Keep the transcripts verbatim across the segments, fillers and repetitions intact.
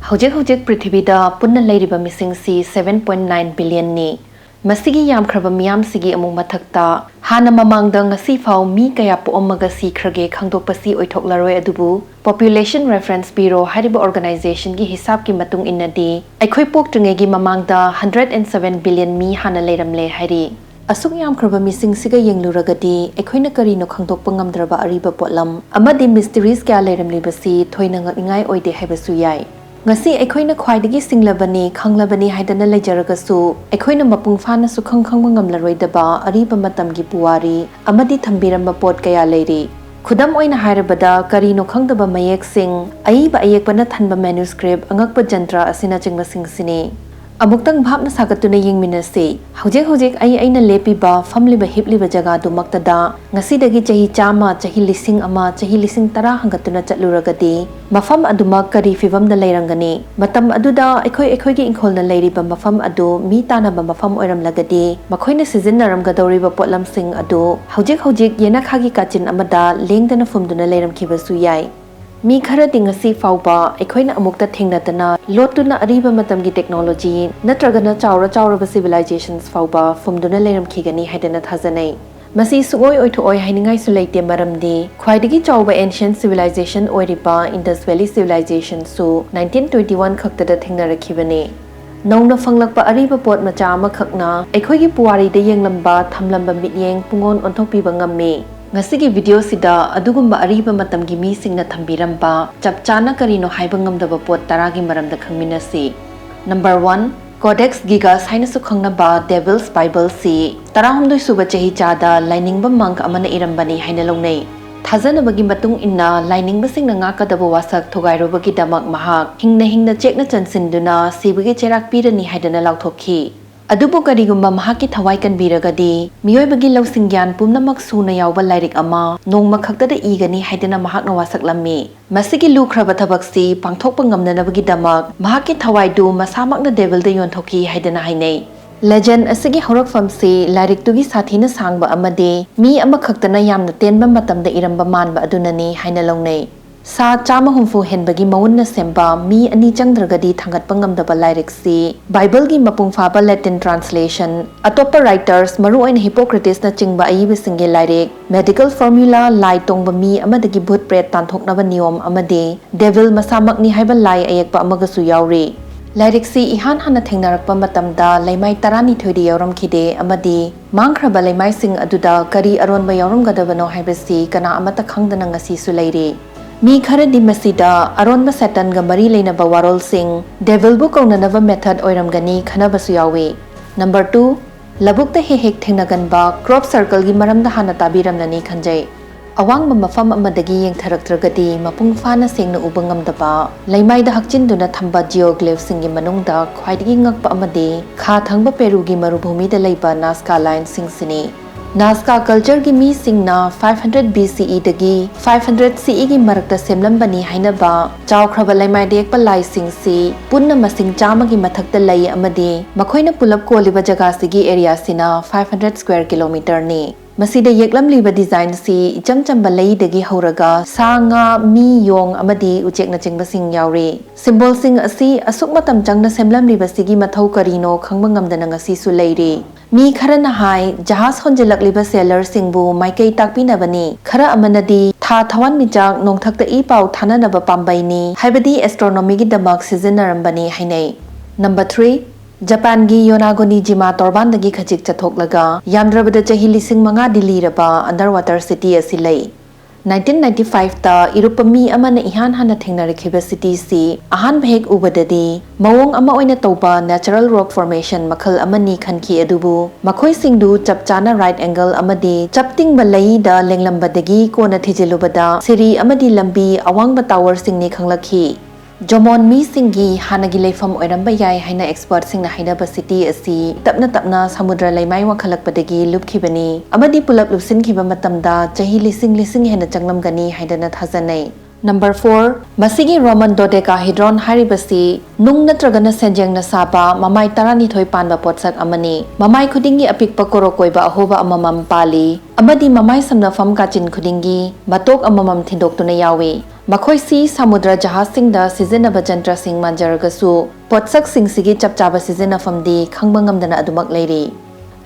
ꯍꯧꯖꯤꯛ ꯍꯧꯖꯤꯛ ꯄ꯭ꯔꯤꯊꯤꯕꯤꯗ ꯄꯨꯟꯅ ꯂꯩꯔꯤꯕ ꯃꯤꯁꯤꯡꯁꯤ seven point nine billion ꯅꯤ꯫ ꯃꯁꯤꯒꯤ ꯌꯥꯝꯈ꯭ꯔꯕ ꯃꯤꯌꯥꯝꯁꯤꯒꯤ ꯑꯃꯨꯛ ꯃꯊꯛꯇ ꯍꯥꯟꯅ ꯃꯃꯥꯡꯗ ꯉꯁꯤ ꯐꯥꯎ ꯃꯤ ꯀꯌꯥ ꯄꯣꯛꯑꯝꯃꯒ ꯁꯤꯈ꯭ꯔꯒꯦ ꯈꯪꯗꯣꯛꯄꯁꯤ ꯑꯣꯏꯊꯣꯛꯂꯔꯣꯏ, ꯑꯗꯨꯕꯨ Population Reference Bureau ꯍꯥꯏꯔꯤꯕ organization ꯒꯤ ꯍꯤꯁꯥꯕꯀꯤ ꯃꯇꯨꯡ ꯏꯟꯅꯗꯤ ꯑꯩꯈꯣꯏ ꯄꯣꯛꯇ꯭ꯔꯤꯉꯩꯒꯤ ꯃꯃꯥꯡꯗ hundred and seven billion ꯃꯤ ꯍꯥꯟꯅ ꯂꯩꯔꯝꯂꯦ ꯍꯥꯏꯔꯤ꯫ ꯑꯁꯨꯛ ꯌꯥꯝꯈ꯭ꯔꯕ ꯃꯤꯁꯤꯡꯁꯤꯒ ꯌꯦꯡꯂꯨꯔꯒꯗꯤ ꯑꯩꯈꯣꯏꯅ ꯀꯔꯤꯅꯣ ꯈꯪꯗꯣꯛꯄ ꯉꯝꯗ꯭ꯔꯕ ꯑꯔꯤꯕ ꯄꯣꯠꯂꯝ ꯑꯃꯗꯤ mysteries ꯀꯌꯥ ꯂꯩꯔꯝꯂꯤꯕꯁꯤ ꯊꯣꯏꯅ ꯉꯛꯅꯤꯡꯉꯥꯏ ꯑꯣꯏꯗꯦ ꯍꯥꯏꯕꯁꯨ ꯌꯥꯏ꯫ ꯉꯁꯤ ꯑꯩꯈꯣꯏꯅ ꯈ꯭ꯋꯥꯏꯗꯒꯤ ꯁꯤꯡꯂꯕꯅꯤ, ꯈꯪꯂꯕꯅꯤ ꯍꯥꯏꯗꯅ ꯂꯩꯖꯔꯒꯁꯨ, ꯑꯩꯈꯣꯏꯅ ꯃꯄꯨꯡ ꯐꯥꯅ ꯁꯨꯈꯪ ꯈꯪꯕ ꯉꯝꯂꯔꯣꯏꯗꯕ ꯑꯔꯤꯕ ꯃꯇꯝꯒꯤ ꯄꯨꯋꯥꯔꯤ ꯑꯃꯗꯤ ꯊꯝꯕꯤꯔꯝꯕ ꯄꯣꯠ ꯀꯌꯥ ꯂꯩꯔꯤ꯫ ꯈꯨꯗꯝ ꯑꯣꯏꯅ ꯍꯥꯏꯔꯕꯗ, ꯀꯔꯤꯅꯣ ꯈꯪꯗꯕ ꯃꯌꯦꯛꯁꯤꯡ, ꯑꯏꯕ ꯑꯌꯦꯛꯄꯅ ꯊꯟꯕ manuscript, ꯑꯉꯛꯄ ꯖꯟꯇ꯭ꯔ ꯑꯁꯤꯅꯆꯤꯡꯕꯁꯤꯡꯁꯤꯅꯤ꯫ ꯑꯃꯨꯛꯇꯪ ꯚꯥꯞꯅ ꯁꯥꯒꯠꯇꯨꯅ ꯌꯦꯡꯃꯤꯟꯅꯁꯤ꯫ ꯍꯧꯖꯤꯛ ꯍꯧꯖꯤꯛ ꯑꯩ ꯑꯩꯅ ꯂꯦꯞꯄꯤꯕ, ꯐꯝꯂꯤꯕ, ꯍꯤꯞꯂꯤꯕ ꯖꯒꯥꯗꯨꯃꯛꯇꯗ ꯉꯁꯤꯗꯒꯤ ꯆꯍꯤ ꯆꯥꯝꯃ, ꯆꯍꯤ ꯂꯤꯁꯤꯡ ꯑꯃ, ꯆꯍꯤ ꯂꯤꯁꯤꯡ ꯇꯔꯥ ꯍꯪꯒꯠꯇꯨꯅ ꯆꯠꯂꯨꯔꯒꯗꯤ ꯃꯐꯝ ꯑꯗꯨꯃꯛ ꯀꯔꯤ ꯐꯤꯕꯝꯗ ꯂꯩꯔꯝꯒꯅꯤ? ꯃꯇꯝ ꯑꯗꯨꯗ ꯑꯩꯈꯣꯏ ꯑꯩꯈꯣꯏꯒꯤ ꯏꯪꯈꯣꯜꯅ ꯂꯩꯔꯤꯕ ꯃꯐꯝ ꯑꯗꯨ ꯃꯤ ꯇꯥꯟꯅꯕ ꯃꯐꯝ ꯑꯣꯏꯔꯝꯂꯒꯗꯤ ꯃꯈꯣꯏꯅ ꯁꯤꯖꯤꯟꯅꯔꯝꯒꯗꯧꯔꯤꯕ ꯄꯣꯠꯂꯝꯁꯤꯡ ꯑꯗꯨ ꯍꯧꯖꯤꯛ ꯍꯧꯖꯤꯛ ꯌꯦꯅꯈꯥꯒꯤ ꯀꯥꯆꯤꯟ ꯑꯃꯗ ꯂꯦꯡꯗꯅ ꯐꯨꯝꯗꯨꯅ ꯂꯩꯔꯝꯈꯤꯕꯁꯨ ꯌꯥꯏ꯫ ꯃꯤ ꯈꯔꯗꯤ ꯉꯁꯤ ꯐꯥꯎꯕ ꯑꯩꯈꯣꯏꯅ ꯑꯃꯨꯛꯇ ꯊꯦꯡꯅꯗꯅ ꯂꯣꯠꯇꯨꯅ ꯑꯔꯤꯕ ꯃꯇꯝꯒꯤ technology ꯅꯠꯇ꯭ꯔꯒꯅ ꯆꯥꯎꯔ ꯆꯥꯎꯔꯕ civilizations ꯐꯥꯎꯕ ꯐꯨꯝꯗꯨꯅ ꯂꯩꯔꯝꯈꯤꯒꯅꯤ ꯍꯥꯏꯗꯅ ꯊꯥꯖꯅꯩ꯫ ꯃꯁꯤ ꯁꯨꯡꯑꯣꯏ ꯑꯣꯏꯊꯣꯛꯑꯣꯏ ꯍꯥꯏꯅꯤꯡꯉꯥꯏꯁꯨ ꯂꯩꯇꯦ, ꯃꯔꯝꯗꯤ ꯈ꯭ꯋꯥꯏꯗꯒꯤ ꯆꯥꯎꯕ ancient civilization ꯑꯣꯏꯔꯤꯕ Indus Valley Civilizationꯁꯨ nineteen twenty one ꯈꯛꯇꯗ ꯊꯦꯡꯅꯔꯛꯈꯤꯕꯅꯤ꯫ ꯅꯧꯅ ꯐꯪꯂꯛꯄ ꯑꯔꯤꯕ ꯄꯣꯠ ꯃꯆꯥ ꯑꯃꯈꯛꯅ ꯑꯩꯈꯣꯏꯒꯤ ꯄꯨꯋꯥꯔꯤꯗ ꯌꯦꯡꯂꯝꯕ, ꯊꯝꯂꯝꯕ ꯃꯤꯠꯌꯦꯡ ꯄꯨꯡꯑꯣꯟ ꯑꯣꯟꯊꯣꯛꯄꯤꯕ ꯉꯝꯃꯤ꯫ ꯉꯁꯤꯒꯤ videoꯁꯤꯗ ꯑꯗꯨꯒꯨꯝꯕ ꯑꯔꯤꯕ ꯃꯇꯝꯒꯤ ꯃꯤꯁꯤꯡꯅ ꯊꯝꯕꯤꯔꯝꯕ ꯆꯞ ꯆꯥꯅ ꯀꯔꯤꯅꯣ ꯍꯥꯏꯕ ꯉꯝꯗꯕ ꯄꯣꯠ ꯇꯔꯥꯒꯤ ꯃꯔꯝꯗ ꯈꯪꯃꯤꯟꯅꯁꯤ꯫ Number one, Codex Gigas ꯍꯥꯏꯅꯁꯨ ꯈꯪꯅꯕ Devil's Bibleꯁꯤ ꯇꯔꯥꯍꯨꯝꯗꯣꯏ ꯁꯨꯕ ꯆꯍꯤ ꯆꯥꯗ ꯂꯥꯏꯅꯤꯡꯕ monk ꯑꯃꯅ ꯏꯔꯝꯕꯅꯤ ꯍꯥꯏꯅ ꯂꯧꯅꯩ꯫ ꯊꯥꯖꯅꯕꯒꯤ ꯃꯇꯨꯡ ꯏꯟꯅ, ꯂꯥꯏꯅꯤꯡꯕꯁꯤꯡꯅ ꯉꯥꯛꯀꯗꯕ ꯋꯥꯁꯛ ꯊꯨꯒꯥꯏꯔꯨꯕꯒꯤꯗꯃꯛ ꯃꯍꯥꯛ ꯍꯤꯡꯅ ꯍꯤꯡꯅ ꯆꯦꯛꯅ ꯆꯟꯁꯤꯟꯗꯨꯅ ꯁꯤꯕꯒꯤ ꯆꯩꯔꯥꯛ ꯄꯤꯔꯅꯤ ꯍꯥꯏꯗꯅ ꯂꯥꯎꯊꯣꯛꯈꯤ꯫ ꯑꯗꯨꯕꯨ ꯀꯔꯤꯒꯨꯝꯕ ꯃꯍꯥꯛꯀꯤ ꯊꯋꯥꯏ ꯀꯟꯕꯤꯔꯒꯗꯤ, ꯃꯤꯑꯣꯏꯕꯒꯤ ꯂꯧꯁꯤꯡ ꯒ꯭ꯌꯥꯟ ꯄꯨꯝꯅꯃꯛ ꯁꯨꯅ ꯌꯥꯎꯕ ꯂꯥꯏꯔꯤꯛ ꯑꯃ ꯅꯣꯡꯃ ꯈꯛꯇꯗ ꯏꯒꯅꯤ ꯍꯥꯏꯗꯅ ꯃꯍꯥꯛꯅ ꯋꯥꯁꯛꯂꯝꯃꯤ꯫ ꯃꯁꯤꯒꯤ ꯂꯨꯈ꯭ꯔꯕ ꯊꯕꯛꯁꯤ ꯄꯥꯡꯊꯣꯛꯄ ꯉꯝꯅꯅꯕꯒꯤꯗꯃꯛ ꯃꯍꯥꯛꯀꯤ ꯊꯋꯥꯏꯗꯨ ꯃꯁꯥꯃꯛꯅ ꯗꯦꯚꯤꯜꯗ ꯌꯣꯟꯊꯣꯛꯈꯤ ꯍꯥꯏꯗꯅ ꯍꯥꯏꯅꯩ꯫ Legend ꯑꯁꯤꯒꯤ ꯍꯧꯔꯛꯐꯝꯁꯤ ꯂꯥꯏꯔꯤꯛꯇꯨꯒꯤ ꯁꯥꯊꯤꯅ ꯁꯥꯡꯕ ꯑꯃꯗꯤ ꯃꯤ ꯑꯃꯈꯛꯇꯅ ꯌꯥꯝꯅ ꯇꯦꯟꯕ ꯃꯇꯝꯗ ꯏꯔꯝꯕ ꯃꯥꯟꯕ ꯑꯗꯨꯅꯅꯤ ꯍꯥꯏꯅ ꯂꯧꯅꯩ꯫ ꯁꯥ ꯆꯥꯝꯃ ꯍꯨꯝꯐꯨ ꯍꯦꯟꯕꯒꯤ ꯃꯎꯟꯅ ꯁꯦꯝꯕ, ꯃꯤ ꯑꯅꯤ ꯆꯪꯗ꯭ꯔꯒꯗꯤ ꯊꯥꯡꯒꯠꯄ ꯉꯝꯗꯕ ꯂꯥꯏꯔꯤꯛꯁꯤ ꯕꯥꯏꯕꯜꯒꯤ ꯃꯄꯨꯡ ꯐꯥꯕ ꯂꯦꯇꯤꯟ ꯇ꯭ꯔꯥꯟꯁꯂꯦꯁꯟ, ꯑꯇꯣꯞꯄ ꯔꯥꯏꯇꯔꯁ, ꯃꯔꯨꯑꯣꯏꯅ ꯍꯤꯄꯣꯀ꯭ꯔꯦꯇꯤꯁꯅꯆꯤꯡꯕ ꯑꯏꯕꯁꯤꯡꯒꯤ ꯂꯥꯏꯔꯤꯛ, ꯃꯦꯗꯤꯀꯦꯜ ꯐꯣꯔꯃꯨꯂꯥ, ꯂꯥꯏ ꯇꯣꯡꯕ ꯃꯤ ꯑꯃꯗꯒꯤ ꯚꯨꯠ ꯄ꯭ꯔꯦꯠ ꯇꯥꯟꯊꯣꯛꯅꯕ ꯅꯤꯌꯣꯝ ꯑꯃꯗꯤ ꯗꯦꯚꯤꯜ ꯃꯁꯥꯃꯛꯅꯤ ꯍꯥꯏꯕ ꯂꯥꯏ ꯑꯌꯦꯛꯄ ꯑꯃꯒꯁꯨ ꯌꯥꯎꯔꯤ꯫ ꯂꯥꯏꯔꯤꯛꯁꯤ ꯏꯍꯥꯟ ꯍꯥꯟꯅ ꯊꯦꯡꯅꯔꯛꯄ ꯃꯇꯝꯗ ꯂꯩꯃꯥꯏ ꯇꯔꯥꯅꯤꯊꯣꯏꯗꯤ ꯌꯥꯎꯔꯝꯈꯤꯗꯦ ꯑꯃꯗꯤ ꯃꯥꯡꯈ꯭ꯔꯕ ꯂꯩꯃꯥꯏꯁꯤꯡ ꯑꯗꯨꯗ ꯀꯔꯤ ꯑꯔꯣꯟꯕ ꯌꯥꯎꯔꯝꯒꯗꯕꯅꯣ ꯍꯥꯏꯕꯁꯤ ꯀꯅꯥ ꯑꯃꯠꯇ ꯈꯪꯗꯅ ꯉꯁꯤꯁꯨ ꯂꯩꯔꯤ꯫ ꯃꯤ ꯈꯔꯗꯤ ꯃꯁꯤꯗ ꯑꯔꯣꯟꯕ ꯁꯦꯇꯟꯒ ꯃꯔꯤ ꯂꯩꯅꯕ ꯋꯥꯔꯣꯜꯁꯤꯡ, ꯗꯦꯚꯤꯜꯕꯨ ꯀꯧꯅꯅꯕ ꯃꯦꯊꯗ ꯑꯣꯏꯔꯝꯒꯅꯤ ꯈꯟꯅꯕꯁꯨ ꯌꯥꯎꯏ꯫ ꯅꯝꯕꯔ ꯇꯨ, ꯂꯧꯕꯨꯛꯇ ꯍꯦꯛ ꯍꯦꯛ ꯊꯦꯡꯅꯒꯟꯕ ꯀ꯭ꯔꯣꯞ ꯁꯔꯀꯜꯒꯤ ꯃꯔꯝꯗ ꯍꯥꯟꯅ ꯇꯥꯕꯤꯔꯝꯂꯅꯤ ꯈꯟꯖꯩ꯫ ꯑꯋꯥꯡꯕ ꯃꯐꯝ ꯑꯃꯗꯒꯤ ꯌꯦꯡꯊꯔꯛꯇ꯭ꯔꯒꯗꯤ ꯃꯄꯨꯡ ꯐꯥꯅ ꯁꯦꯡꯅ ꯎꯕ ꯉꯝꯗꯕ, ꯂꯩꯃꯥꯏꯗ ꯍꯛꯆꯤꯟꯗꯨꯅ ꯊꯝꯕ ꯖꯤꯑꯣꯒ꯭ꯂꯤꯐꯁꯤꯡꯒꯤ ꯃꯅꯨꯡꯗ ꯈ꯭ꯋꯥꯏꯗꯒꯤ ꯉꯛꯄ ꯑꯃꯗꯤ ꯈꯥ ꯊꯪꯕ ꯄꯦꯔꯨꯒꯤ ꯃꯔꯨꯚꯨꯃꯤꯗ ꯂꯩꯕ ꯅꯥꯖꯀꯥ ꯂꯥꯏꯟꯁꯤꯡꯁꯤꯅꯤ꯫ ꯅꯥꯖꯀꯥ ꯀꯜꯆꯔꯒꯤ ꯃꯤꯁꯤꯡꯅ five hundred B C E ꯗꯒꯤ five hundred C E ꯒꯤ ꯃꯔꯛꯇ ꯁꯦꯝꯂꯝꯕꯅꯤ ꯍꯥꯏꯅꯕ ꯆꯥꯎꯈ꯭ꯔꯕ ꯂꯩꯃꯥꯏꯗ ꯌꯦꯛꯄ ꯂꯥꯏꯁꯤꯡꯁꯤ ꯄꯨꯟꯅ ꯃꯁꯤꯡ ꯆꯥꯝꯃꯒꯤ ꯃꯊꯛꯇ ꯂꯩ ꯑꯃꯗꯤ ꯃꯈꯣꯏꯅ ꯄꯨꯂꯞ ꯀꯣꯜꯂꯤꯕ ꯖꯒꯥꯁꯤꯒꯤ ꯑꯦꯔꯤꯌꯥꯁꯤꯅ five hundred square kilometer ꯅꯤ꯫ ꯃꯁꯤꯗ ꯌꯦꯛꯂꯝꯂꯤꯕ ꯗꯤꯖꯥꯏꯟꯁꯤ ꯏꯆꯝ ꯆꯝꯕ ꯂꯩꯗꯒꯤ ꯍꯧꯔꯒ ꯁꯥ, ꯉꯥ, ꯃꯤ, ꯌꯣꯡ ꯑꯃꯗꯤ ꯎꯆꯦꯛꯅꯆꯤꯡꯕꯁꯤꯡ ꯌꯥꯎꯔꯤ꯫ ꯁꯤꯝꯕꯣꯜꯁꯤꯡ ꯑꯁꯤ ꯑꯁꯨꯛ ꯃꯇꯝ ꯆꯪꯅ ꯁꯦꯝꯂꯝꯂꯤꯕꯁꯤꯒꯤ ꯃꯊꯧ ꯀꯔꯤꯅꯣ ꯈꯪꯕ ꯉꯝꯗꯅ ꯉꯁꯤꯁꯨ ꯂꯩꯔꯤ꯫ ꯃꯤ ꯈꯔꯅ ꯍꯥꯏ, ꯖꯍꯥꯖ ꯍꯣꯟꯖꯤꯜꯂꯛꯂꯤꯕ ꯁꯦꯂꯔꯁꯤꯡꯕꯨ ꯃꯥꯏꯀꯩ ꯇꯥꯛꯄꯤꯅꯕꯅꯤ꯫ ꯈꯔ ꯑꯃꯅꯗꯤ ꯊꯥ ꯊꯋꯥꯟꯃꯤꯆꯥꯛ ꯅꯣꯡꯊꯛꯇ ꯏ ꯄꯥꯎ ꯊꯥꯅꯅꯕ ꯄꯥꯝꯕꯩꯅꯤ, ꯍꯥꯏꯕꯗꯤ ꯑꯦꯁꯇ꯭ꯔꯣꯅꯣꯃꯤꯒꯤꯗꯃꯛ ꯁꯤꯖꯤꯟꯅꯔꯝꯕꯅꯤ ꯍꯥꯏꯅꯩ꯫ ꯅꯝꯕꯔ ꯊ꯭ꯔꯤ, ꯖꯄꯥꯟꯒꯤ ꯌꯣꯅꯥꯒꯣꯅꯤꯖꯤꯃꯥ ꯇꯣꯔꯕꯥꯟꯗꯒꯤ ꯈꯖꯤꯛ ꯆꯠꯊꯣꯛꯂꯒ ꯌꯥꯝꯗ꯭ꯔꯕꯗ ꯆꯍꯤ ꯂꯤꯁꯤꯡ ꯃꯉꯥꯗꯤ ꯂꯤꯔꯕ ꯑꯟꯗꯔ ꯋꯥꯇꯔ ꯁꯤꯇꯤ ꯑꯁꯤ ꯂꯩ꯫ Nineteen ninety five ꯇ ꯏꯔꯨꯞꯄ ꯃꯤ ꯑꯃꯅ ꯏꯍꯥꯟ ꯍꯥꯟꯅ ꯊꯦꯡꯅꯔꯛꯈꯤꯕ ꯁꯤꯇꯤꯁꯤ ꯑꯍꯥꯟꯕ ꯍꯦꯛ ꯎꯕꯗꯗꯤ ꯃꯑꯣꯡ ꯑꯃ ꯑꯣꯏꯅ ꯇꯧꯕ natural rock formation ꯃꯈꯜ ꯑꯃꯅꯤ ꯈꯟꯈꯤ, ꯑꯗꯨꯕꯨ ꯃꯈꯣꯏꯁꯤꯡꯗꯨ ꯆꯞ ꯆꯥꯅ right angle ꯑꯃꯗꯤ ꯆꯞ ꯇꯤꯡꯕ ꯂꯩꯗ ꯂꯦꯡꯂꯝꯕꯗꯒꯤ ꯀꯣꯟꯅ ꯊꯤꯖꯤꯜꯂꯨꯕꯗ ꯁꯤꯔꯤ ꯑꯃꯗꯤ ꯂꯝꯕꯤ ꯑꯋꯥꯡꯕ ꯇꯥꯋꯔꯁꯤꯡꯅꯤ ꯈꯪꯂꯛꯈꯤ꯫ ꯖꯣꯃꯣꯟ ꯃꯤꯁꯤꯡꯒꯤ ꯍꯥꯟꯅꯒꯤ ꯂꯩꯐꯝ ꯑꯣꯏꯔꯝꯕ ꯌꯥꯏ ꯍꯥꯏꯅ ꯑꯦꯛꯁꯄꯔꯠꯁꯤꯡꯅ ꯍꯥꯏꯅꯕ ꯁꯤꯇꯤ ꯑꯁꯤ ꯇꯞꯅ ꯇꯞꯅ ꯁꯃꯨꯗ꯭ꯔ ꯂꯩꯃꯥꯏ ꯋꯥꯡꯈꯠꯂꯛꯄꯗꯒꯤ ꯂꯨꯞꯈꯤꯕꯅꯤ ꯑꯃꯗꯤ ꯄꯨꯂꯞ ꯂꯨꯞꯁꯤꯟꯈꯤꯕ ꯃꯇꯝꯗ ꯆꯍꯤ ꯂꯤꯁꯤꯡ ꯂꯤꯁꯤꯡ ꯍꯦꯟꯅ ꯆꯪꯂꯝꯒꯅꯤ ꯍꯥꯏꯗꯅ ꯊꯥꯖꯅꯩ꯫ Number four, ꯃꯁꯤꯒꯤ Roman dodecahedron ꯍꯥꯏꯔꯤꯕꯁꯤ ꯅꯨꯡ ꯅꯠꯇ꯭ꯔꯒꯅ ꯁꯦꯟꯖꯦꯡꯅ ꯁꯥꯕ ꯃꯃꯥꯏ ꯇꯔꯥꯅꯤꯊꯣꯏ ꯄꯥꯟꯕ ꯄꯣꯠꯁꯛ ꯑꯃꯅꯤ꯫ ꯃꯃꯥꯏ ꯈꯨꯗꯤꯡꯒꯤ ꯑꯄꯤꯛꯄ ꯀꯣꯔꯣꯛ ꯀꯣꯏꯕ ꯑꯍꯣꯕ ꯑꯃꯃꯝ ꯄꯥꯜꯂꯤ ꯑꯃꯗꯤ ꯃꯃꯥꯏ ꯁꯝꯅꯐꯝ ꯀꯥꯆꯤꯟ ꯈꯨꯗꯤꯡꯒꯤ ꯃꯇꯣꯛ ꯑꯃꯃꯝ ꯊꯤꯟꯗꯣꯛꯇꯨꯅ ꯌꯥꯎꯏ꯫ ꯃꯈꯣꯏꯁꯤ ꯁꯃꯨꯗ꯭ꯔ ꯖꯍꯥꯖꯁꯤꯡꯗ ꯁꯤꯖꯤꯟꯅꯕ ꯖꯟꯇ꯭ꯔꯁꯤꯡ ꯃꯥꯟꯖꯔꯒꯁꯨ, ꯄꯣꯠꯁꯛꯁꯤꯡꯁꯤꯒꯤ ꯆꯞ ꯆꯥꯕ ꯁꯤꯖꯤꯟꯅꯐꯝꯗꯤ ꯈꯪꯕ ꯉꯝꯗꯅ ꯑꯗꯨꯃꯛ ꯂꯩꯔꯤ꯫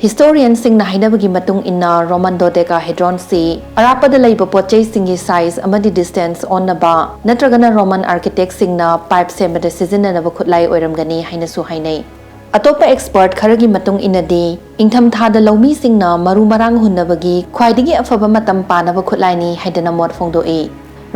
ꯍꯤꯁꯇꯣꯔꯤꯌꯟꯁꯤꯡꯅ ꯍꯥꯏꯅꯕꯒꯤ ꯃꯇꯨꯡ ꯏꯟꯅ, Roman dodecahedronꯁꯤ ꯑꯔꯥꯞꯄꯗ ꯂꯩꯕ ꯄꯣꯠ ꯆꯩꯁꯤꯡꯒꯤ ꯁꯥꯏꯖ ꯑꯃꯗꯤ ꯗꯤꯁꯇꯦꯟꯁ ꯑꯣꯟꯅꯕ ꯅꯠꯇ꯭ꯔꯒꯅ Roman architectꯁꯤꯡꯅ ꯄꯥꯏꯞ ꯁꯦꯝꯕꯗ ꯁꯤꯖꯤꯟꯅꯅꯕ ꯈꯨꯠꯂꯥꯏ ꯑꯣꯏꯔꯝꯒꯅꯤ ꯍꯥꯏꯅꯁꯨ ꯍꯥꯏꯅꯩ꯫ ꯑꯇꯣꯞꯄ ꯑꯦꯛꯁꯄꯔꯠ ꯈꯔꯒꯤ ꯃꯇꯨꯡ ꯏꯟꯅꯗꯤ, ꯏꯪꯊꯝꯊꯥꯗ ꯂꯧꯃꯤꯁꯤꯡꯅ ꯃꯔꯨ ꯃꯔꯥꯡ ꯍꯨꯟꯅꯕꯒꯤ ꯈ꯭ꯋꯥꯏꯗꯒꯤ ꯑꯐꯕ ꯃꯇꯝ ꯄꯥꯅꯕ ꯈꯨꯠꯂꯥꯏꯅꯤ ꯍꯥꯏꯗꯅ ꯃꯣꯠ ꯐꯣꯡꯗꯣꯛꯏ꯫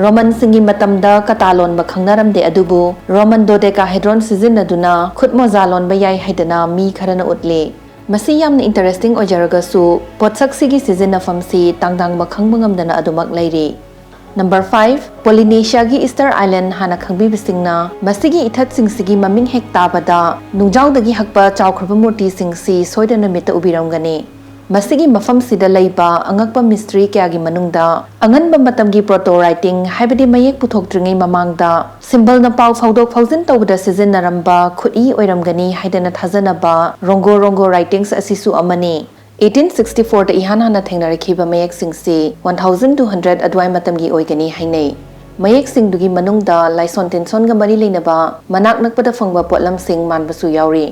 ꯔꯣꯃꯟꯁꯤꯡꯒꯤ ꯃꯇꯝꯗ ꯀꯇꯥ ꯂꯣꯟꯕ ꯈꯪꯅꯔꯝꯗꯦ, ꯑꯗꯨꯕꯨ Roman dodecahedron ꯁꯤꯖꯤꯟꯅꯗꯨꯅ ꯈꯨꯠ ꯃꯣꯖꯥ ꯂꯣꯟꯕ ꯌꯥꯏ ꯍꯥꯏꯗꯅ ꯃꯤ ꯈꯔꯅ ꯎꯠꯂꯤ꯫ ꯃꯁꯤ ꯌꯥꯝꯅ ꯏꯟꯇꯔꯦꯁꯇꯤꯡ ꯑꯣꯏꯖꯔꯒꯁꯨ, ꯄꯣꯠꯁꯛꯁꯤꯒꯤ ꯁꯤꯖꯤꯟꯅꯐꯝꯁꯤ ꯇꯥꯡꯗꯥꯡꯕ ꯈꯪꯕ ꯉꯝꯗꯅ ꯑꯗꯨꯃꯛ ꯂꯩꯔꯤ꯫ Number five, ꯄꯣꯂꯤꯅꯦꯁꯤꯌꯥꯒꯤ ꯏꯁꯇꯔ ꯑꯥꯏꯂꯦꯟ ꯍꯥꯟꯅ ꯈꯪꯕꯤꯕꯁꯤꯡꯅ ꯃꯁꯤꯒꯤ ꯏꯊꯠꯁꯤꯡꯁꯤꯒꯤ ꯃꯃꯤꯡ ꯍꯦꯛ ꯇꯥꯕꯗ ꯅꯨꯡꯖꯥꯎꯗꯒꯤ ꯍꯛꯄ ꯆꯥꯎꯈ꯭ꯔꯕ ꯃꯨꯔꯇꯤꯁꯤꯡꯁꯤ ꯁꯣꯏꯗꯅ ꯃꯤꯠꯇ ꯎꯕꯤꯔꯝꯒꯅꯤ꯫ ꯃꯁꯤꯒꯤ ꯃꯐꯝꯁꯤꯗ ꯂꯩꯕ ꯑꯉꯛꯄ ꯃꯤꯁꯇ꯭ꯔꯤ ꯀꯌꯥꯒꯤ ꯃꯅꯨꯡꯗ, ꯑꯉꯟꯕ ꯃꯇꯝꯒꯤ ꯄ꯭ꯔꯣꯇꯣ ꯔꯥꯏꯇꯤꯡ, ꯍꯥꯏꯕꯗꯤ ꯃꯌꯦꯛ ꯄꯨꯊꯣꯛꯇ꯭ꯔꯤꯉꯩ ꯃꯃꯥꯡꯗ ꯁꯤꯝꯕꯜꯅ ꯄꯥꯎ ꯐꯥꯎꯗꯣꯛ ꯐꯥꯎꯖꯤꯟ ꯇꯧꯕꯗ ꯁꯤꯖꯤꯟꯅꯔꯝꯕ ꯈꯨꯠꯏ ꯑꯣꯏꯔꯝꯒꯅꯤ ꯍꯥꯏꯗꯅ ꯊꯥꯖꯅꯕ ꯔꯣꯡꯒꯣ ꯔꯣꯡꯒꯣ ꯔꯥꯏꯇꯤꯡꯁ ꯑꯁꯤꯁꯨ ꯑꯃꯅꯤ꯫ ꯑꯩꯠꯇꯤꯟ ꯁꯤꯛꯁꯇꯤ ꯐꯣꯔꯗ ꯏꯍꯥꯟ ꯍꯥꯟꯅ ꯊꯦꯡꯅꯔꯛꯈꯤꯕ ꯃꯌꯦꯛꯁꯤꯡꯁꯤ ꯋꯥꯟ ꯊꯥꯎꯖꯟ ꯇꯨ ꯍꯟꯗ꯭ꯔꯦꯠ ꯑꯗꯨꯋꯥꯏ ꯃꯇꯝꯒꯤ ꯑꯣꯏꯒꯅꯤ ꯍꯥꯏꯅꯩ꯫ ꯃꯌꯦꯛꯁꯤꯡꯗꯨꯒꯤ ꯃꯅꯨꯡꯗ ꯂꯥꯏꯁꯣꯟ ꯇꯤꯟꯁꯣꯟꯒ ꯃꯔꯤ ꯂꯩꯅꯕ ꯃꯅꯥꯛ ꯅꯛꯄꯗ ꯐꯪꯕ ꯄꯣꯠꯂꯝꯁꯤꯡ ꯃꯥꯟꯕꯁꯨ ꯌꯥꯎꯔꯤ꯫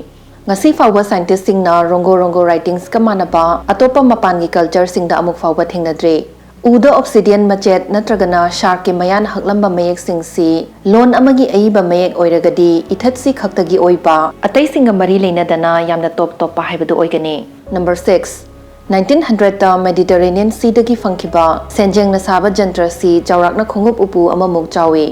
ꯉꯁꯤ ꯐꯥꯎꯕ ꯁꯥꯏꯟꯇꯤꯁꯁꯤꯡꯅ ꯔꯣꯡꯒꯣ ꯔꯣꯡꯒꯣ ꯔꯥꯏꯇꯤꯡꯁꯀ ꯃꯥꯟꯅꯕ ꯑꯇꯣꯞꯄ ꯃꯄꯥꯟꯒꯤ ꯀꯜꯆꯔꯁꯤꯡꯗ ꯑꯃꯨꯛ ꯐꯥꯎꯕ ꯊꯦꯡꯅꯗ꯭ꯔꯤ꯫ ꯎꯗ ꯑꯣꯞꯁꯤꯗꯤꯌꯟ ꯃꯆꯦꯠ ꯅꯠꯇ꯭ꯔꯒꯅ ꯁꯥꯔꯛꯀꯤ ꯃꯌꯥꯅ ꯍꯛꯂꯝꯕ ꯃꯌꯦꯛꯁꯤꯡꯁꯤ ꯂꯣꯟ ꯑꯃꯒꯤ ꯑꯏꯕ ꯃꯌꯦꯛ ꯑꯣꯏꯔꯒꯗꯤ, ꯏꯊꯠꯁꯤ ꯈꯛꯇꯒꯤ ꯑꯣꯏꯕ, ꯑꯇꯩꯁꯤꯡꯒ ꯃꯔꯤ ꯂꯩꯅꯗꯅ ꯌꯥꯝꯅ ꯇꯣꯞ ꯇꯣꯞꯄ ꯍꯥꯏꯕꯗꯨ ꯑꯣꯏꯒꯅꯤ꯫ Number six, ꯅꯥꯏꯟꯇꯤꯟ ꯍꯟꯗ꯭ꯔꯦꯠꯇ ꯃꯦꯗꯤꯇꯔꯦꯅꯤꯌꯟ ꯁꯤꯗꯒꯤ ꯐꯪꯈꯤꯕ ꯁꯦꯟꯖꯦꯡꯅ ꯁꯥꯕ ꯖꯟꯇ꯭ꯔꯁꯤ ꯆꯥꯎꯔꯥꯛꯅ ꯈꯣꯡꯎꯞ ꯎꯄꯨ ꯑꯃꯃꯨꯛ ꯆꯥꯎꯏ꯫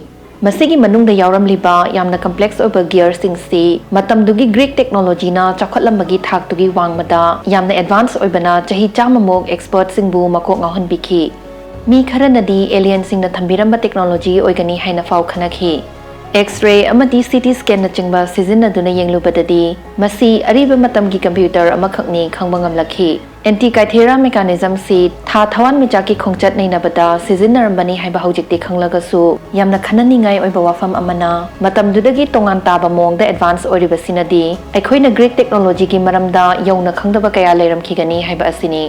ꯃꯁꯤꯒꯤ ꯃꯅꯨꯡꯗ ꯌꯥꯎꯔꯝꯂꯤꯕ ꯌꯥꯝꯅ ꯀꯝꯄ꯭ꯂꯦꯛꯁ ꯑꯣꯏꯕ ꯒꯤꯌꯔꯁꯤꯡꯁꯤ ꯃꯇꯝꯗꯨꯒꯤ ꯒ꯭ꯔꯤꯛ ꯇꯦꯛꯅꯣꯂꯣꯖꯤꯅ ꯆꯥꯎꯈꯠꯂꯝꯕꯒꯤ ꯊꯥꯛꯇꯨꯒꯤ ꯋꯥꯡꯃꯗ ꯌꯥꯝꯅ ꯑꯦꯗꯚꯥꯟꯁ ꯑꯣꯏꯕꯅ ꯆꯍꯤ ꯆꯥꯝꯃꯃꯨꯛ ꯑꯦꯛꯁꯄꯔꯠꯁꯤꯡꯕꯨ ꯃꯀꯣꯛ ꯉꯥꯎꯍꯟꯕꯤꯈꯤ꯫ ꯃꯤ ꯈꯔꯅꯗꯤ ꯑꯦꯂꯤꯌꯟꯁꯤꯡꯅ ꯊꯝꯕꯤꯔꯝꯕ ꯇꯦꯛꯅꯣꯂꯣꯖꯤ ꯑꯣꯏꯒꯅꯤ ꯍꯥꯏꯅ ꯐꯥꯎ ꯈꯟꯅꯈꯤ꯫ ꯑꯦꯛꯁ-ꯔꯦ ꯑꯃꯗꯤ ꯁꯤ ꯇꯤ ꯁ꯭ꯀꯦꯟꯅꯆꯤꯡꯕ ꯁꯤꯖꯤꯟꯅꯗꯨꯅ ꯌꯦꯡꯂꯨꯕꯗꯗꯤ ꯃꯁꯤ ꯑꯔꯤꯕ ꯃꯇꯝꯒꯤ ꯀꯝꯄ꯭ꯌꯨꯇꯔ ꯑꯃꯈꯛꯅꯤ ꯈꯪꯕ ꯉꯝꯂꯛꯈꯤ꯫ ꯑꯦꯟꯇꯤ ꯀꯥꯏꯊꯦꯔꯥ ꯃꯦꯀꯥꯅꯤꯖꯝꯁꯤ ꯊꯥ ꯊꯋꯥꯟꯃꯤꯆꯥꯛꯀꯤ ꯈꯣꯡꯆꯠ ꯅꯩꯅꯕꯗ ꯁꯤꯖꯤꯟꯅꯔꯝꯕꯅꯤ ꯍꯥꯏꯕ ꯍꯧꯖꯤꯛꯇꯤ ꯈꯪꯂꯒꯁꯨ, ꯌꯥꯝꯅ ꯈꯟꯅꯅꯤꯡꯉꯥꯏ ꯑꯣꯏꯕ ꯋꯥꯐꯝ ꯑꯃꯅ, ꯃꯇꯝꯗꯨꯗꯒꯤ ꯇꯣꯉꯥꯟ ꯇꯥꯕ ꯃꯑꯣꯡꯗ ꯑꯦꯗꯚꯥꯟꯁ ꯑꯣꯏꯔꯤꯕꯁꯤꯅꯗꯤ, ꯑꯩꯈꯣꯏꯅ ꯒ꯭ꯔꯤꯛ ꯇꯦꯛꯅꯣꯂꯣꯖꯤꯒꯤ ꯃꯔꯝꯗ ꯌꯧꯅ ꯈꯪꯗꯕ ꯀꯌꯥ ꯂꯩꯔꯝꯈꯤꯒꯅꯤ ꯍꯥꯏꯕ ꯑꯁꯤꯅꯤ꯫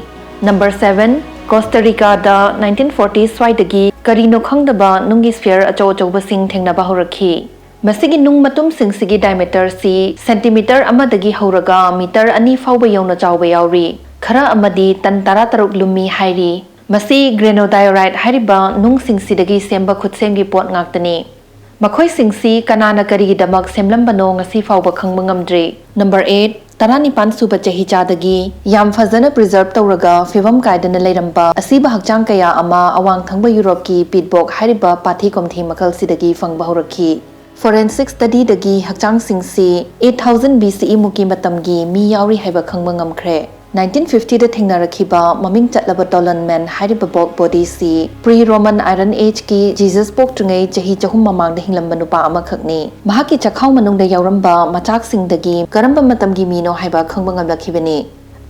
ꯅꯝꯕꯔ ꯁꯚꯦꯟ, ꯀꯣꯁꯇꯥ ꯔꯤꯀꯥꯗ ꯅꯥꯏꯟꯇꯤꯟ ꯐꯣꯔꯇꯤ ꯁ꯭ꯋꯥꯏꯗꯒꯤ ꯀꯔꯤꯅꯣ ꯈꯪꯗꯕ ꯅꯨꯡꯒꯤ ꯁ꯭ꯐꯤꯌꯔ ꯑꯆꯧ ꯑꯆꯧꯕꯁꯤꯡ ꯊꯦꯡꯅꯕ ꯍꯧꯔꯛꯈꯤ꯫ ꯃꯁꯤꯒꯤ ꯅꯨꯡ ꯃꯇꯨꯝꯁꯤꯡꯁꯤꯒꯤ ꯗꯥꯏꯃꯤꯇꯔꯁꯤ ꯁꯦꯟꯇꯤꯃꯤꯇꯔ ꯑꯃꯗꯒꯤ ꯍꯧꯔꯒ ꯃꯤꯇꯔ ꯑꯅꯤ ꯐꯥꯎꯕ ꯌꯧꯅ ꯆꯥꯎꯕ ꯌꯥꯎꯔꯤ꯫ ꯈꯔ ꯑꯃꯗꯤ ꯇꯟ ꯇꯔꯥꯇꯔꯨꯛ ꯂꯨꯝꯃꯤ ꯍꯥꯏꯔꯤ꯫ ꯃꯁꯤ ꯒ꯭ꯔꯦꯅꯣꯗꯥꯏꯑꯣꯔꯥꯏꯠ ꯍꯥꯏꯔꯤꯕ ꯅꯨꯡꯁꯤꯡꯁꯤꯗꯒꯤ ꯁꯦꯝꯕ ꯈꯨꯠꯁꯦꯝꯒꯤ ꯄꯣꯠ ꯉꯥꯛꯇꯅꯤ꯫ ꯃꯈꯣꯏꯁꯤꯡꯁꯤ ꯀꯅꯥꯅ ꯀꯔꯤꯒꯤꯗꯃꯛ ꯁꯦꯝꯂꯝꯕꯅꯣ ꯉꯁꯤ ꯐꯥꯎꯕ ꯈꯪꯕ ꯉꯝꯗ꯭ꯔꯤ꯫ ꯅꯝꯕꯔ ꯑꯩꯠ, ꯇꯔꯥꯅꯤꯄꯥꯟ ꯁꯨꯕ ꯆꯍꯤꯆꯥꯗꯒꯤ ꯌꯥꯝ ꯐꯖꯅ ꯄ꯭ꯔꯤꯖꯔꯚ ꯇꯧꯔꯒ ꯐꯤꯕꯝ ꯀꯥꯏꯗꯅ ꯂꯩꯔꯝꯕ ꯑꯁꯤꯕ ꯍꯛꯆꯥꯡ ꯀꯌꯥ ꯑꯃ ꯑꯋꯥꯡ ꯊꯪꯕ ꯌꯨꯔꯣꯞꯀꯤ ꯄꯤꯠꯕꯣꯛ ꯍꯥꯏꯔꯤꯕ ꯄꯥꯊꯤ ꯀꯣꯝꯊꯤ ꯃꯈꯜꯁꯤꯗꯒꯤ ꯐꯪꯕ ꯍꯧꯔꯛꯈꯤ꯫ ꯐꯣꯔꯦꯟꯁꯤꯛ ꯁ꯭ꯇꯗꯤꯗꯒꯤ ꯍꯛꯆꯥꯡꯁꯤꯡꯁꯤ eight thousand B C E ꯃꯨꯛꯀꯤ ꯃꯇꯝꯒꯤ ꯃꯤ ꯌꯥꯎꯔꯤ ꯍꯥꯏꯕ ꯈꯪꯕ ꯉꯝꯈ꯭ꯔꯦ꯫ ꯅꯥꯏꯟꯇꯤꯟ ꯐꯤꯐꯇꯤꯗ ꯊꯦꯡꯅꯔꯛꯈꯤꯕ ꯃꯃꯤꯡ ꯆꯠꯂꯕ ꯇꯣꯂꯟ ꯃꯦꯟ ꯍꯥꯏꯔꯤꯕ ꯕꯣꯛ ꯕꯣꯗꯤꯁꯤ ꯄ꯭ꯔꯤ ꯔꯣꯃꯟ ꯑꯥꯏꯔꯟ ꯑꯦꯖꯀꯤ ꯖꯤꯖꯁ ꯄꯣꯛꯇ꯭ꯔꯤꯉꯩ ꯆꯍꯤ ꯆꯍꯨꯝ ꯃꯃꯥꯡꯗ ꯍꯤꯡꯂꯝꯕ ꯅꯨꯄꯥ ꯑꯃꯈꯛꯅꯤ꯫ ꯃꯍꯥꯛꯀꯤ ꯆꯈꯥꯎ ꯃꯅꯨꯡꯗ ꯌꯥꯎꯔꯝꯕ ꯃꯆꯥꯛꯁꯤꯡꯗꯒꯤ ꯀꯔꯝꯕ ꯃꯇꯝꯒꯤ ꯃꯤꯅꯣ ꯍꯥꯏꯕ ꯈꯪꯕ ꯉꯝꯂꯛꯈꯤꯕꯅꯤ꯫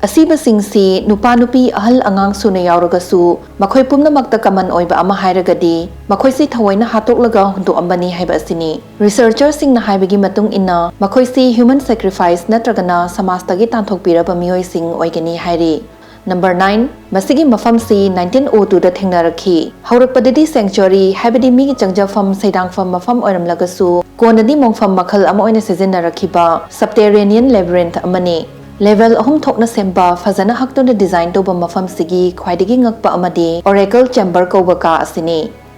ꯑꯁꯤꯕꯁꯤꯡꯁꯤ ꯅꯨꯄꯥ ꯅꯨꯄꯤ ꯑꯍꯜ ꯑꯉꯥꯡ ꯁꯨꯅ ꯌꯥꯎꯔꯒꯁꯨ, ꯃꯈꯣꯏ ꯄꯨꯝꯅꯃꯛꯇ ꯀꯃꯟ ꯑꯣꯏꯕ ꯑꯃ ꯍꯥꯏꯔꯒꯗꯤ ꯃꯈꯣꯏꯁꯤ ꯊꯑꯣꯏꯅ ꯍꯥꯠꯇꯣꯛꯂꯒ ꯍꯨꯟꯗꯣꯛꯑꯝꯕꯅꯤ ꯍꯥꯏꯕ ꯑꯁꯤꯅꯤ꯫ ꯔꯤꯁꯔꯆꯔꯁꯤꯡꯅ ꯍꯥꯏꯕꯒꯤ ꯃꯇꯨꯡ ꯏꯟꯅ, ꯃꯈꯣꯏꯁꯤ ꯍ꯭ꯌꯨꯃꯟ ꯁꯦꯀ꯭ꯔꯤꯐꯥꯏꯁ ꯅꯠꯇ꯭ꯔꯒꯅ ꯁꯃꯥꯖꯇꯒꯤ ꯇꯥꯟꯊꯣꯛꯄꯤꯔꯕ ꯃꯤꯑꯣꯏꯁꯤꯡ ꯑꯣꯏꯒꯅꯤ ꯍꯥꯏꯔꯤ꯫ ꯅꯝꯕꯔ ꯅꯥꯏꯟ, ꯃꯁꯤꯒꯤ ꯃꯐꯝꯁꯤ ꯅꯥꯏꯟꯇꯤꯟ ꯑꯣ ꯇꯨꯗ ꯊꯦꯡꯅꯔꯛꯈꯤ꯫ ꯍꯧꯔꯛꯄꯗꯗꯤ ꯁꯦꯡꯆꯨꯋꯥꯔꯤ, ꯍꯥꯏꯕꯗꯤ ꯃꯤꯒꯤ ꯆꯪꯖꯐꯝ, ꯁꯩꯗꯥꯡꯐꯝ ꯃꯐꯝ ꯑꯣꯏꯔꯝꯂꯒꯁꯨ, ꯀꯣꯟꯅꯗꯤ ꯃꯣꯡꯐꯝ ꯃꯈꯜ ꯑꯃ ꯑꯣꯏꯅ ꯁꯤꯖꯤꯟꯅꯔꯛꯈꯤꯕ ꯁꯕꯇꯦꯔꯦꯅꯤꯌꯟ ꯂꯦꯕꯤꯔꯤꯟꯊ ꯑꯃꯅꯤ꯫ ꯂꯦꯚꯦꯜ ꯑꯍꯨꯝ ꯊꯣꯛꯅ ꯁꯦꯝꯕ, ꯐꯖꯅ ꯍꯛꯇꯨꯅ ꯗꯤꯖꯥꯏꯟ ꯇꯧꯕ ꯃꯐꯝꯁꯤꯒꯤ ꯈ꯭ꯋꯥꯏꯗꯒꯤ ꯉꯛꯄ ꯑꯃꯗꯤ ꯑꯣꯔꯦꯀꯜ ꯆꯦꯝꯕꯔ ꯀꯧꯕ ꯀꯥ ꯑꯁꯤꯅꯤ꯫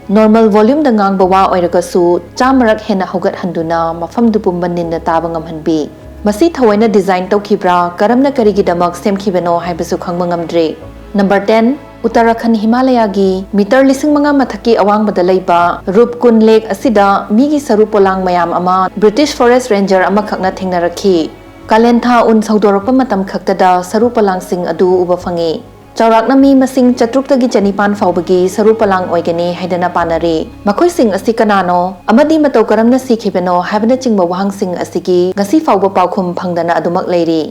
ꯅꯣꯔꯃꯦꯜ ꯚꯣꯂ꯭ꯌꯨꯝꯗ ꯉꯥꯡꯕ ꯋꯥ ꯑꯣꯏꯔꯒꯁꯨ, ꯆꯥꯝꯃꯔꯛ ꯍꯦꯟꯅ ꯍꯧꯒꯠꯍꯟꯗꯨꯅ ꯃꯐꯝꯗꯨ ꯄꯨꯝꯕ ꯅꯤꯟꯅ ꯇꯥꯕ ꯉꯝꯍꯟꯕꯤ꯫ ꯃꯁꯤ ꯊꯑꯣꯏꯅ ꯗꯤꯖꯥꯏꯟ ꯇꯧꯈꯤꯕ꯭ꯔꯥ, ꯀꯔꯝꯅ ꯀꯔꯤꯒꯤꯗꯃꯛ ꯁꯦꯝꯈꯤꯕꯅꯣ ꯍꯥꯏꯕꯁꯨ ꯈꯪꯕ ꯉꯝꯗ꯭ꯔꯤ꯫ ꯅꯝꯕꯔ ꯇꯦꯟ, ꯎꯠꯇꯔꯥꯈꯟ ꯍꯤꯃꯥꯂꯌꯥꯒꯤ ꯃꯤꯇꯔ ꯂꯤꯁꯤꯡ ꯃꯉꯥ ꯃꯊꯛꯀꯤ ꯑꯋꯥꯡꯕꯗ ꯂꯩꯕ ꯔꯨꯞꯀꯨꯟ ꯂꯦꯛ ꯑꯁꯤꯗ ꯃꯤꯒꯤ ꯁꯔꯨ ꯄꯣꯂꯥꯡ ꯃꯌꯥꯝ ꯑꯃ ꯕ꯭ꯔꯤꯇꯤꯁ ꯐꯣꯔꯦꯁ꯭ꯠ ꯔꯦꯟꯖꯔ ꯑꯃꯈꯛꯅ ꯊꯦꯡꯅꯔꯛꯈꯤ꯫ ꯀꯥꯂꯦꯟ ꯊꯥ ꯎꯟ ꯁꯧꯗꯣꯔꯛꯄ ꯃꯇꯝ ꯈꯛꯇꯗ ꯁꯔꯨ ꯄꯣꯂꯥꯡꯁꯤꯡ ꯑꯗꯨ ꯎꯕ ꯐꯪꯉꯤ꯫ ꯆꯥꯎꯔꯥꯛꯅ ꯃꯤ ꯃꯁꯤꯡ ꯆꯥꯇ꯭ꯔꯨꯛꯇꯒꯤ ꯆꯅꯤꯄꯥꯟ ꯐꯥꯎꯕꯒꯤ ꯁꯔꯨ ꯄꯣꯂꯥꯡ ꯑꯣꯏꯒꯅꯤ ꯍꯥꯏꯗꯅ ꯄꯥꯅꯔꯤ꯫ ꯃꯈꯣꯏꯁꯤꯡ ꯑꯁꯤ ꯀꯅꯥꯅꯣ ꯑꯃꯗꯤ ꯃꯇꯧ ꯀꯔꯝꯅ ꯁꯤꯈꯤꯕꯅꯣ ꯍꯥꯏꯕꯅꯆꯤꯡꯕ ꯋꯥꯍꯪꯁꯤꯡ ꯑꯁꯤꯒꯤ ꯉꯁꯤ ꯐꯥꯎꯕ ꯄꯥꯎꯈꯨꯝ ꯐꯪꯗꯅ ꯑꯗꯨꯃꯛ ꯂꯩꯔꯤ꯫